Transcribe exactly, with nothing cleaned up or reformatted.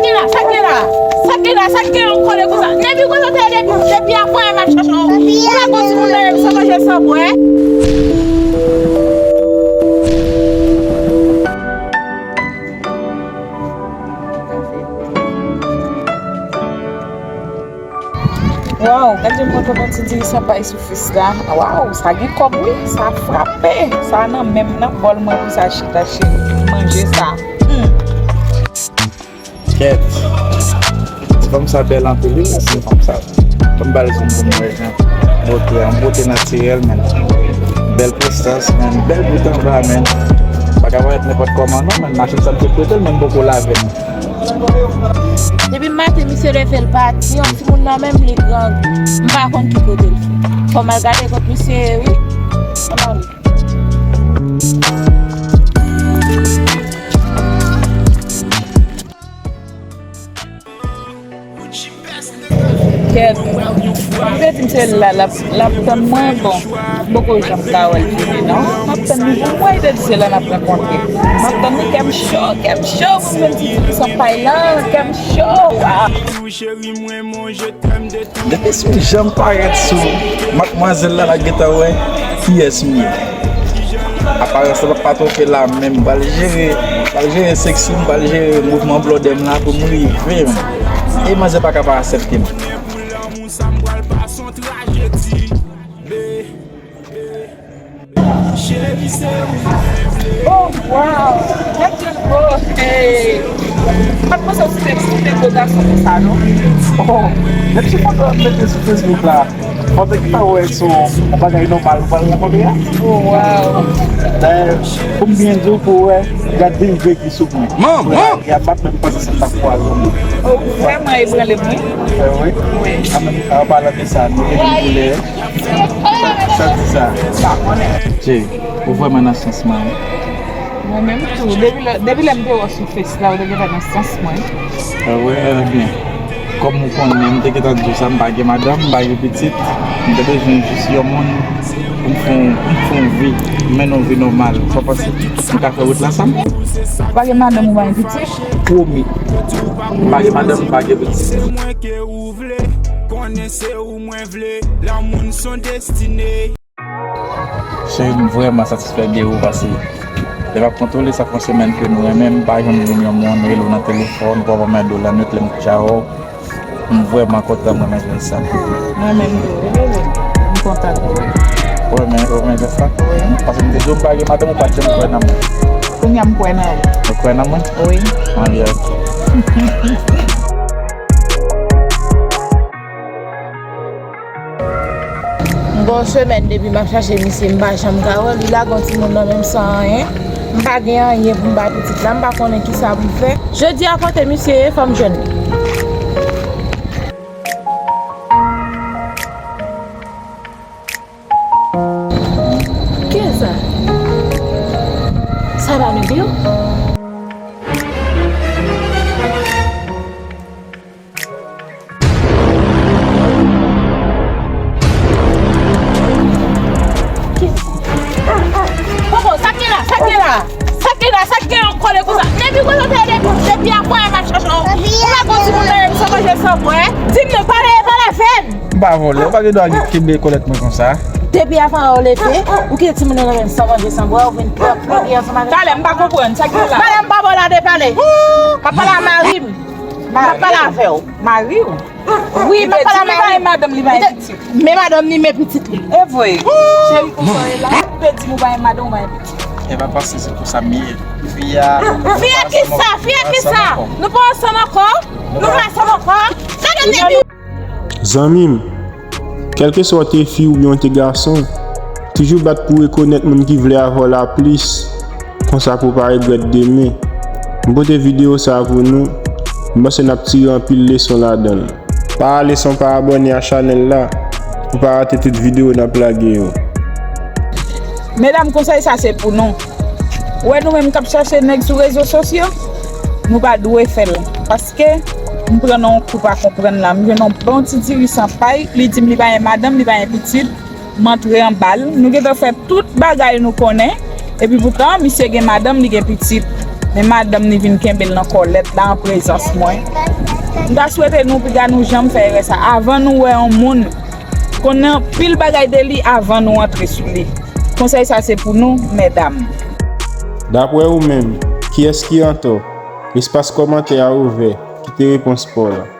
Sa k gen la? Sa k gen la? Sa k gen la? Sa k gen yon kole konsa? Depi kote w te ye depi, depi apre m ap chache w. Ou la gon timoun nan menm san manje san bwè. Waw, gad jan m pran ti diri san pay sou fis la. Waw, sa gen kòb wi, sa frape. Sa nan menm nan bòl mwen pou sa chita cheri. Manje sa. Hmm. Kèt. Ti fanm sa bèl anpil wi, ti fanm sa. Ban m ba l zong pou m wè jan. Bote, yon bote natirèl, men. Bèl prestans, men. Bèl bout anba, men. Pa ka parèt nenpòt kòman non, men. Machin sa m te prete l, men m poko lave l. Depi maten, misye leve l pati, yon timoun nan menm li grangou. M pa konn ki kote l fè. Fò m al gade kot misye ye, wi. Ann ale. Kèt. Li te di m se la l ap, l ap tann mwen, bon, m poko janm ka wè l vini, non. M ap tann li pou mwen, li te di se la n ap rankontre. M ap tann li, kè m cho, kè m cho, pou m jwenn ti diri san pay la, kè m cho, waw. Depi sou jan m parèt sou madmwazèl la, l ap gentan wè kiyès m ye. Aparans la p ap pa twonpe la menm. M pral jere, m pral jere seksi m, m pral jere mouvman blòdè m la pou m rive, men. E manzè pa ka pa aksepte m. Oh, wow! Gad jan l bo, hey! M pa t panse w se te, se te gwo gason konsa, non. Oh, depi foto w ap mete sou Facebook la, fò w te gentan wè se yon bagay nòmal ou pral rankontre a. Oh, wow! Dayè, pou m byen di w, pou w wè, gad vin vre ki sou mwen. Manman! Y ap bat menm panse se t ap pwazonnen. Oh, ou vrèman ebranle m, wi. Eh, wi. Wi. An menm, an palan de sa, nou gen menm koulè. Sa di sa. Pa konnen. Che, ou vrèman nan sans mwen, wi. Mwen menm tou, depi lè, depi lè m te wè w sou Face la, ou te gentan nan sans mwen. Ah wi, ebyen. Kòm ou konnen, m te gentan di w sa, m pa gen madanm, m pa gen pitit. M te bezwen jis yon moun pou m fè yon, pou m fè yon vi, m mennen yon vi nòmal. Ou pa panse m ka fè wout la ansanm? Ou pa gen madanm, ou pa gen pitit? Pwomi. M pa gen madanm, m pa gen pitit. Cheri, m vrèman satisfè de ou, paske lè m ap kontwole sa fè yon semèn ke nou renmen, m pa janm jwenn yon moun rele w nan telefòn, ou pa ban m yon dola nèt lè m kouche avè w. M vrèman kontan, m renmen jwenn sa. Mwen menm tou, wi, bebe. M kontan pou ou. Ou renmen, ou renmen jès la? Wi. Paske m te di w m pa gen madanm, ou pa t janm kwè nan mwen. Kounye a m kwè nan ou. Ou kwè nan mwen? Wi. Anbyen, ok. M gen yon semèn depi m ap chache misye, m pa janm ka wè l. Li lage yon timoun nan menm san anyen. M pa gen anyen pou m bay pitit la, m pa konnen kisa pou m fè. Jodi a kote misye ye, fò m jwenn li. Kiyès sa? Sa pa Nubio? Popo, sa k gen la? Sa k gen la? Sa k gen la? Sa k gen yon kole konsa? Depi kote w te ye depi, depi apre m ap chache w. Ou la gon timoun nan menm san manje san bwè. Di m non, pale, pale avè m. M pa vòlè, ou pa gen dwa kenbe kòlèt mwen konsa. Depi avan ou leve, ou kite timoun nan menm san manje san bwè, ou vin pran, pran li ansanm avè m. Talè, m pa konprann, sa k gen la? Talè, m pa ba w lade pale. M ap pale a mari m. M ap pale avè w. Mari w? Wi, m ap pale a mari m. Li pa gen madanm, li pa gen pitit. Men madanm li, men pitit li. E vre. Cheri, konsa w ye la? Ou te di m ou pa gen madanm, ou pa gen pitit. E pa paske se konsa m ye. Fi a, fi a kisa? Fi a kisa? Nou pa ansanm ankò? Nou pa ansanm ankò? Gade nèg yo. Zanmi m, kèlkeswa w te fi oubyen w te gason, toujou bat pou rekonèt moun ki vle avè w la plis, konsa pou w pa regrèt demen. M pote videyo sa a pou nou, m panse n ap tire anpil leson ladan l. Pa ale san w pa abòne a chanèl la, pou w pa rate tout videyo n ap lage yo. Medam, konsèy sa se pou nou. Ou wè nou menm k ap chache nèg sou rezo sosyo, nou pa dwe fè l. Paske m pran nan yon kou pa konprann la. M jwenn yon bon ti diri san pay, li di m li pa gen madanm, li pa gen pitit. M antre anba l. Nou gentan fè tout bagay nou konnen. Epi poutan, misye gen madanm, li gen pitit. Men madanm ni vin kenbe l nan kòlèt la an prezans mwen. M ta swete nou piga nou janm fè erè sa. Avan nou wè yon moun, konnen anpil bagay de li avan nou antre sou li. Konsèy sa se pou nou, medam. Dapre ou menm, kiyès ki antò? Espas kòmantè a ouvè. Kite repons pa w la.